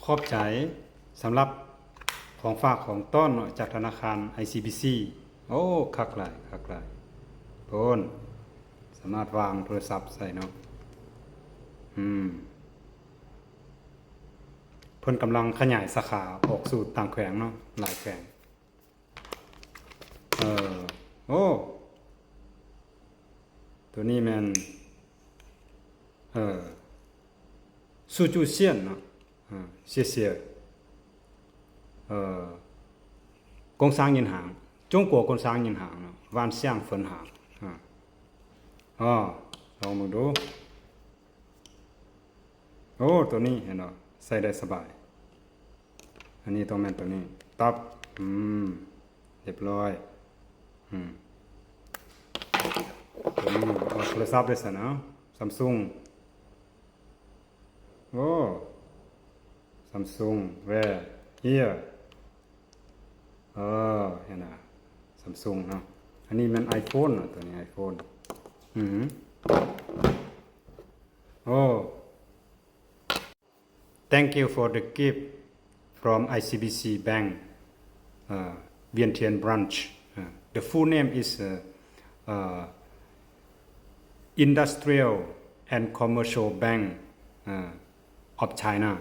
ຂອບໃຈສຳລັບຂອງຝາກຂອງຕ້ອນເນາະ ຈາກທະນາຄານ ໄອຊີບີຊີ. ໂອ້ ຄັກຫຼາຍ ຄັກຫຼາຍ. ໂອ້ນ ສາມາດວາງໂທລະສັບໃສ່ເນາະ. ອືມ ເພິ່ນກຳລັງຂະຫຍາຍສາຂາອອກສູ່ຕ່າງແຂວງເນາະ ຫຼາຍແຂວງ. ເອີ ໂອ້ ໂຕນີ້ແມ່ນ ເອີ ຊູຈູຊຽນເນາະ. ເອີ ເຊຍເຊຍ ເອີ ກົງຊາງຍິນຫາງ ຈົງກົວກົງຊາງຍິນຫາງເນາະ ວານຊຽງເຟີນຫາງ. ເອີ ອໍ ລອງເບິ່ງດູ. ໂອ້ ໂຕນີ້ເຫັນບໍ່ ໃສ່ໄດ້ສະບາຍ. ອັນນີ້ຕ້ອງແມ່ນໂຕນີ້ ຕັບ ອືມ ຮຽບຮ້ອຍ. ອືມ ໂຕນີ້ເອົາໂທລະສັບໄດ້ຊັ້ນເນາະ ຊຳຊຸງ. ໂອ້ ຊຳຊຸງ ແວ ເຮຍ ເອີ ເຫັນນະ ຊຳຊຸງເນາະ. ອັນນີ້ແມ່ນໄອໂຟນເນາະ ໂຕນີ້ໄອໂຟນ. ອື ໂອ້ Thank you for the gift from I C B C Bank, uh, Vientiane Branch. Uh, the full name is, uh, uh, Industrial and Commercial Bank, uh, of China.